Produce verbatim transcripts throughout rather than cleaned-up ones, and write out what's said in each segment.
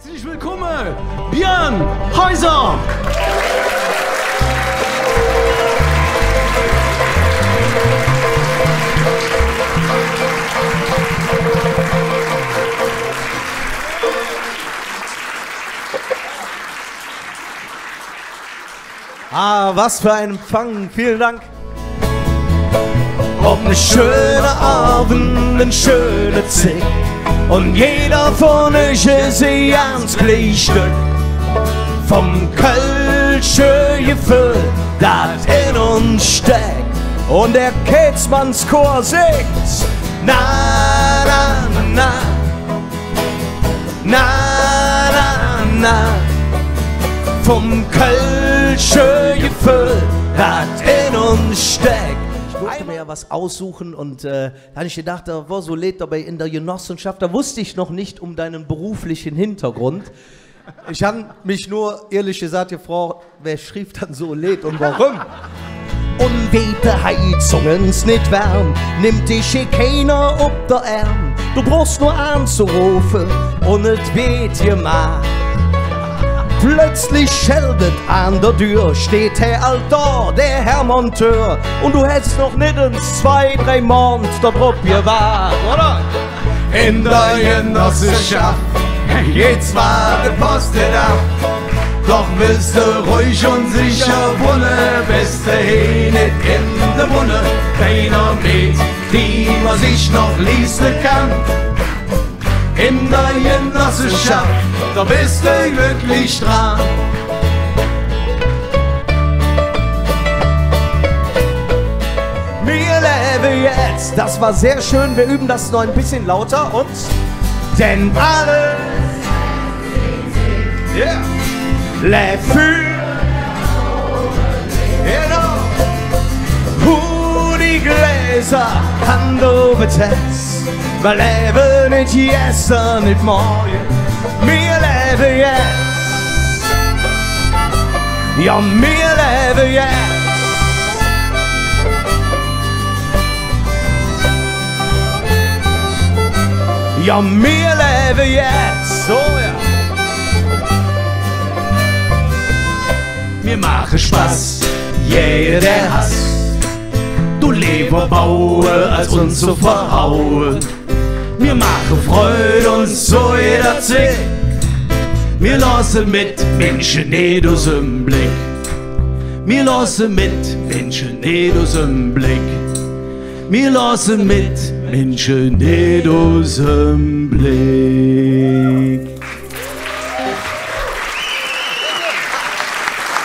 Herzlich willkommen, Björn Häuser! Ah, was für ein Empfang. Vielen Dank. Op ne schöne Ovend, en schöne Zigg. Un jeder vun üch es e ganz klei Stöck vum kölsche Geföhl, dat en uns steck. Un der Ketzmannschor singt: Na, na, na. Na, na, na, vum kölsche Geföhl, dat en uns steck. Ich durfte mir ja was aussuchen und, äh, da hab ich gedacht, da war so Leed dabei in der Genossenschaft, da wusste ich noch nicht um deinen beruflichen Hintergrund. Ich hab mich nur ehrlich gesagt gefragt, wä schriev dann su e Leed un woröm? Un weed de Heizung ens nit wärm, nimmp dich keiner op der Ärm. Do bruchs nor aanzerofe un et weed gemaht. Plötzlich schellt et an der Dür, steiht hä ald do, der Herr Monteur. Un do häs noch nit ens zwei, drei Mond dodrop gewaht, oder? En der Genosseschaff geiht zwor de Post nit av, doch wells de räuhig un secher wonne, bes de hee nit en de Wonne. Bei ner Meed, die mer sich noch leiste kann, en der Genosseschaff, do bes de glöcklich dran. Mir levve jetz. Das war sehr schön. Wir üben das noch ein bisschen lauter und denn alle. Ja. Levve för. Genau. Hu die Gläser an, do Betess. Mer levve nit gester, nit morge. Mir levve jetz. Jo, mir levve jetz. Jo, mir levve jetz. Su, jo. Mir maache Spass, jäh, der Hass. Do leever baue, als uns ze verhaue. Mir maache Freud un su jeder Zigg. Mir looße met, Minsche, nit us dem Bleck. Mir looße met, Minsche, nit us dem Bleck. Mir looße met, Minsche, nit us dem Bleck.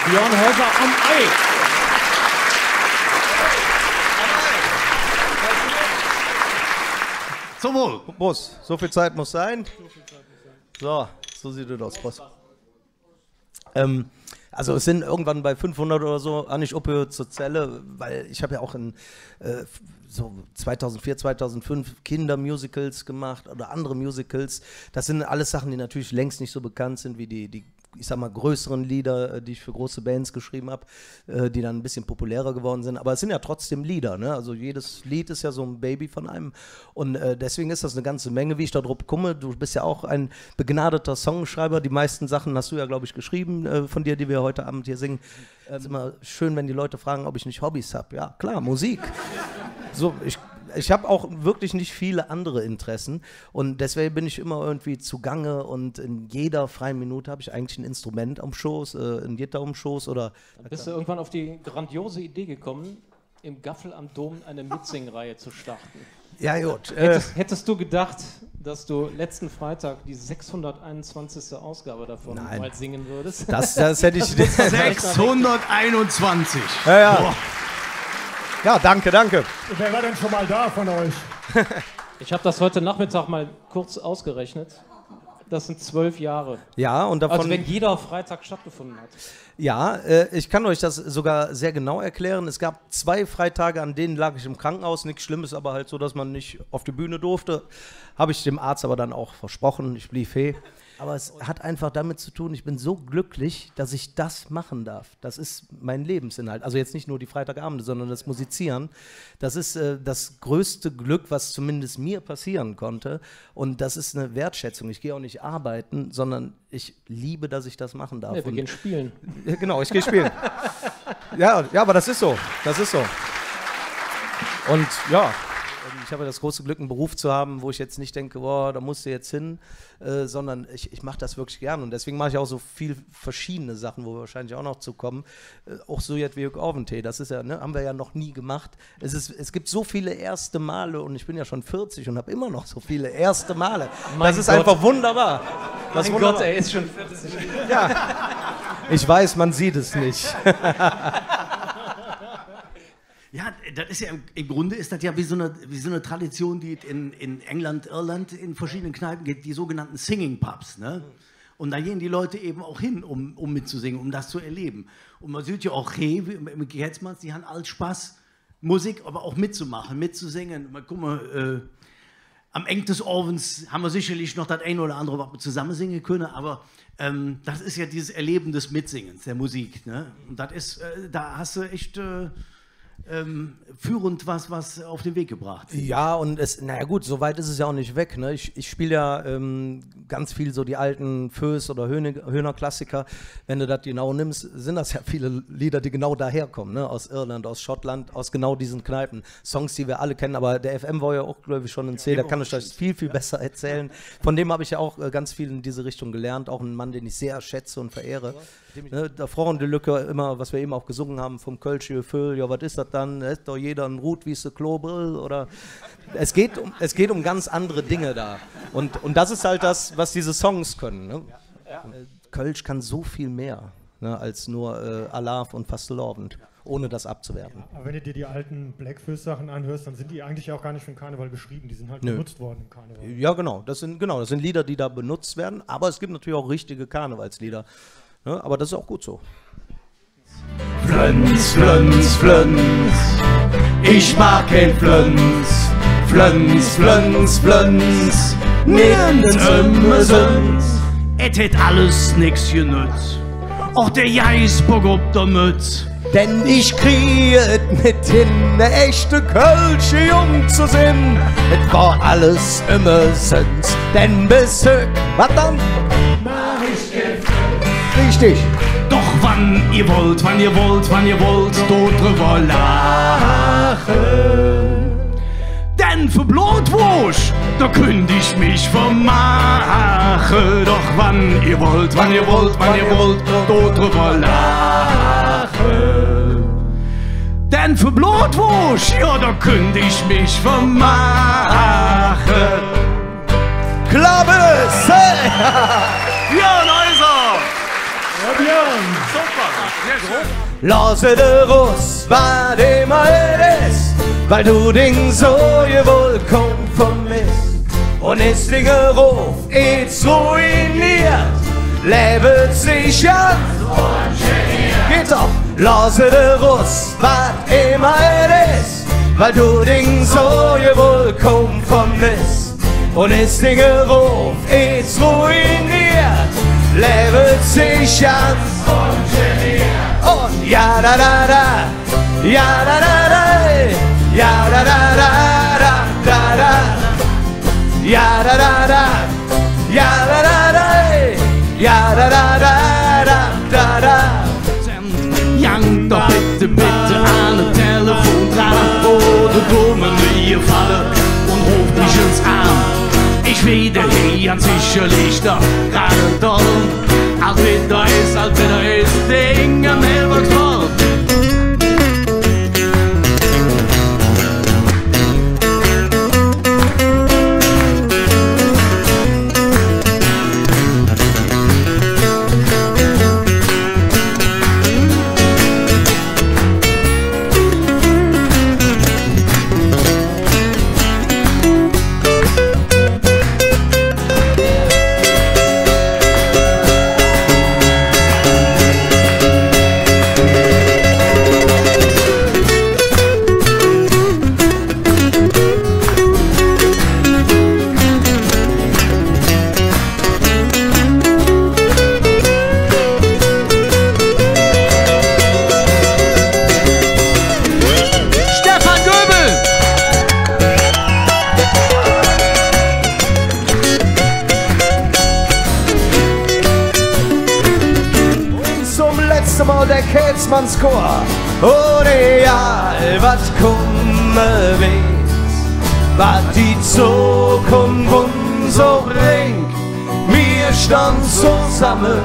Björn Häuser am Ei. Zum Wohl. Prost. So viel Zeit muss sein. So, so sieht es aus. Prost. Ähm, also es sind irgendwann bei fünfhundert oder so, hab ich opgehört zu zälle, weil ich hab ja auch in, äh, so zweitausendvier, zweitausendfünf Kindermusicals gemacht oder andere Musicals. Das sind alles Sachen, die natürlich längst nicht so bekannt sind wie die, die, ich sag mal, größeren Lieder, äh, die ich für große Bands geschrieben hab, äh, die dann ein bisschen populärer geworden sind. Aber es sind ja trotzdem Lieder, ne? Also jedes Lied ist ja so ein Baby von einem. Und, äh, deswegen ist das eine ganze Menge, wie ich da drauf komme. Du bist ja auch ein begnadeter Songschreiber. Die meisten Sachen hast du ja, glaub ich, geschrieben, äh, von dir, die wir heute Abend hier singen. Ähm, ist immer schön, wenn die Leute fragen, ob ich nicht Hobbys hab. Ja, klar, Musik. So, ich, ich hab auch wirklich nicht viele andere Interessen. Und deswegen bin ich immer irgendwie zugange und in jeder freien Minute hab ich eigentlich ein Instrument am Schoß, äh, ein Gitarre am Schoß oder. Dann bist du irgendwann auf die grandiose Idee gekommen, im Gaffel am Dom eine Mitsingreihe zu starten. Ja, gut, äh. Hättest, hättest du gedacht, dass du letzten Freitag die sechshunderteinundzwanzigste Ausgabe davon mal singen würdest? Nein. Das, das hätte ich nicht. Sechshunderteinundzwanzig. Ja, ja. Boah. Ja, danke, danke. Wer war denn schon mal da von euch? Ich hab das heute Nachmittag mal kurz ausgerechnet. Das sind zwölf Jahre. Ja, und davon. Also wenn jeder Freitag stattgefunden hat. Ja, äh, ich kann euch das sogar sehr genau erklären. Es gab zwei Freitage, an denen lag ich im Krankenhaus. Nix Schlimmes, aber halt so, dass man nicht auf die Bühne durfte. Hab ich dem Arzt aber dann auch versprochen, ich blieb he. Aber es hat einfach damit zu tun, ich bin so glücklich, dass ich das machen darf. Das ist mein Lebensinhalt. Also jetzt nicht nur die Freitagabende, sondern das Musizieren. Das ist, äh, das größte Glück, was zumindest mir passieren konnte. Und das ist eine Wertschätzung. Ich gehe auch nicht arbeiten, sondern ich liebe, dass ich das machen darf. Nee, wir gehen spielen. Ja, genau, ich gehe spielen. Ja, ja, aber das ist so. Das ist so. Und ja, ich habe das große Glück, einen Beruf zu haben, wo ich jetzt nicht denke, boah, da musst du jetzt hin, äh, sondern ich, ich mache das wirklich gern. Und deswegen mache ich auch so viel verschiedene Sachen, wo wir wahrscheinlich auch noch zu kommen. Äh, auch so jetzt wie Aventee, das ist ja, ne, haben wir ja noch nie gemacht. Es ist, es gibt so viele erste Male und ich bin ja schon vierzig und habe immer noch so viele erste Male. Das ist einfach wunderbar. Das ist wunderbar. Mein Gott, er ist schon vierzig. Ja. Ich weiß, man sieht es nicht. Ja, dat es jo em, em Grunde es dat jo wie su en, wie su en Tradition, die et en, en England, Irland en verschiedene Kneipe gitt, die sogenannte Singing Pubs, ne? Un do gonn die Lück evvens och hin, öm, öm metzesinge, öm dat ze erlevve. Un mer süht jo och, hey, wie, met, met Ketzmanns, die han all Spass, Musik, ävver och metzemaache, metzesinge. Mer kumme, äh, am Engk des Ovends han mer secherlich noch dat ein oder andere, wat mer zesamme singe künne, ävver, ähm, dat es jo dit Erlevve des Metsingens, der Musik, ne? Un dat es, äh, do häs de ech, äh, ähm, führend wat, wat op der Weg gebraht. Ja, und es, naja gut, so weit ist es ja auch nicht weg, ne? Ich, ich spiele ja, ähm, ganz viel so die alten Fööss oder Höhne-, Höhner-Klassiker. Wenn du das genau nimmst, sind das ja viele Lieder, die genau daher kommen, ne? Aus Irland, aus Schottland, aus genau diesen Kneipen. Songs, die wir alle kennen, aber der F M war ja auch, glaub ich, schon in C, der kann euch das viel, viel besser erzählen. Von dem habe ich ja auch, äh, ganz viel in diese Richtung gelernt. Auch ein Mann, den ich sehr schätze und verehre. Ne, do froge die Lück immer, wat mer evvens och gesunge han, vum kölsche Geföhl, jo, wat es dat dann? Hät doch jeder en rut-wieße Klobrill, oder? Es geht um, es geht um ganz andere Dinge da. Und, und das ist halt das, was diese Songs können, ne? Äh, Kölsch kann so viel mehr, ne, als nur, äh, Alaaf und Fastelovend, ohne das abzuwerten. Aber wenn du dir die alten Bläck-Fööss-Sachen anhörst, dann sind die eigentlich auch gar nicht für den Karneval geschrieben. Die sind halt benutzt worden im Karneval. Ja, genau. Das sind, genau, das sind Lieder, die da benutzt werden. Aber es gibt natürlich auch richtige Karnevalslieder. Ne? Aber das ist auch gut so. Flönz, Flönz, Flönz, ich mag kein Flönz. Flönz, Flönz, Flönz, nirgends ömesöns. Et hät alles nix genötz, och der Geißbock op der Mötz. Denn ich krie et nit hin, ne echte kölsche Jung ze sin. Et wor alles ömesöns, denn Besök, wat dann? Richtig. Doch wann ehr wollt, wann ehr wollt, wann ehr wollt, dodrüvver laache. Denn för Blodwoosch, do künnt ich mich vermaache. Doch wann ehr wollt, wann ehr wollt, wann ehr wollt, dodrüvver laache. Denn för Blodwoosch, jo, do künnt ich mich vermaache. Klappe! Hey! Björn Eiser! Ja, Björn! Super! Sehr schön! Loss et erus, wat immer et es, weil do ding Soje wohl kaum vermiss. Un es ding Rof jetz ruiniert, levve sich an. Geht doch! Loss et erus, wat immer et es, weil do ding Soje wohl kaum vermiss. Un es ding Rof jetz ruiniert, levve sich an. Un ja, da, da, da, ja, da, da, da, ja, da, da, da, da, da, da, ja, da, da, da, ja, da, da, da, ja, da, da, da, da, da, da. Jank doch bitte, bitte an et Telefon dran, oder do dun mer mir gefalle un rof mich ens aan. Ich weede hee ganz secherlich do grad doll. Als widder es, als widder es Ding am Hellwerksball. Mol der Käsmannschor. Un egal wat kumme weed, wat die Zokunf uns och brängk, mir stonn zosamme,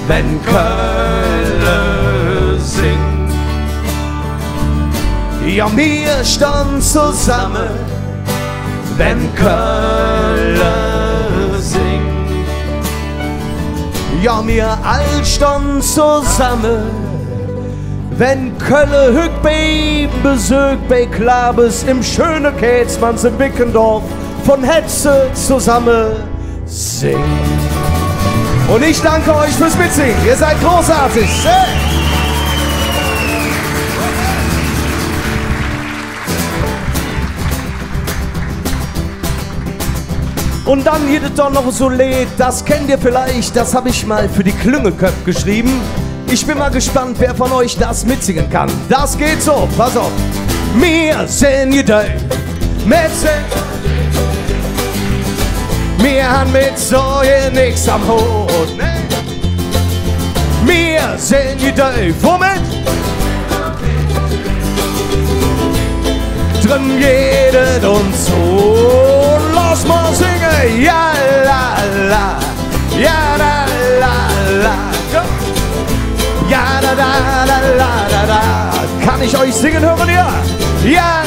wann Kölle singk. Jo, mir stonn zosamme, wann Kölle singk. Jo, mir all stonn zosamme, wann Kölle hügg beim Besök bei Klabes em schöne Käsmanns em Bickendorf vun Hätze zosamme singk. Un ich danke üch fürs Mitsinge. Ehr sid großartig. Schön. Un dann gitt et doch noch su e Leed, dat kennt ehr villeich, dat han ich ens för de Klüngelköpp geschrevve. Ich ben ens gespannt, wä vun üch dat metsinge kann. Dat geiht su, pass op. Mir sin gedäuf, met se, mir han met Sorge nix am Hot, ne? Mir sin gedäuf, womet? Dröm geiht et uns su. Loss mol singe. Ja, la, la. Ja, la, la, la. Ja, la, la, la, la, la, la. Kann ich üch singe höre, jo? Ja.